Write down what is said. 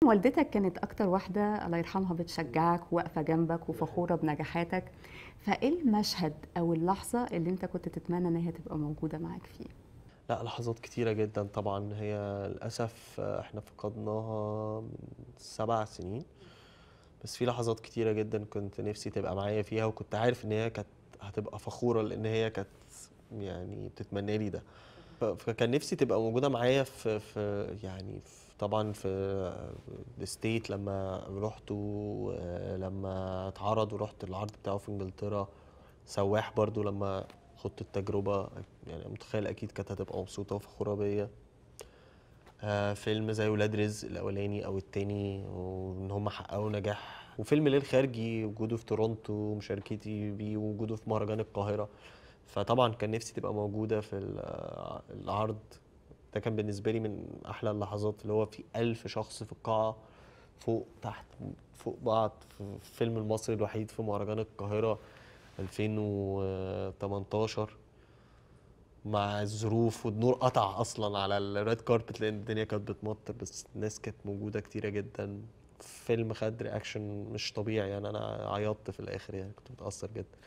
والدتك كانت اكتر واحدة الله يرحمها بتشجعك وواقفه جنبك وفخوره بنجاحاتك، فايه المشهد او اللحظة اللي انت كنت تتمنى ان هي تبقى موجودة معاك فيه؟ لا، لحظات كتيرة جدا طبعا. هي للأسف احنا فقدناها من 7 سنين، بس في لحظات كتيرة جدا كنت نفسي تبقى معايا فيها، وكنت عارف ان هي كانت هتبقى فخورة لان هي كانت يعني بتتمنى لي ده. فكان نفسي تبقى موجودة معايا في يعني في طبعا في ال State لما رحت، لما اتعرض ورحت العرض بتاعه في انجلترا، سواح برضو لما خدت التجربة، يعني متخيل أكيد كانت هتبقى مبسوطة وفخورة بيا. فيلم زي ولاد رزق الأولاني أو التاني، وإن هم حققوا نجاح، وفيلم ليل خارجي وجوده في تورونتو ومشاركتي بيه ووجوده في مهرجان القاهرة. فطبعا كان نفسي تبقى موجودة في العرض ده. كان بالنسبة لي من أحلى اللحظات، اللي هو في 1000 شخص في القاعة، فوق تحت فوق بعض، في الفيلم المصري الوحيد في مهرجان القاهرة 2018، مع الظروف والنور قطع اصلا على ال red carpet لان الدنيا كانت بتمطر، بس الناس كانت موجودة كتيرة جدا. فيلم خد reaction مش طبيعي، يعني انا عيطت في الاخر، يعني كنت متاثر جدا.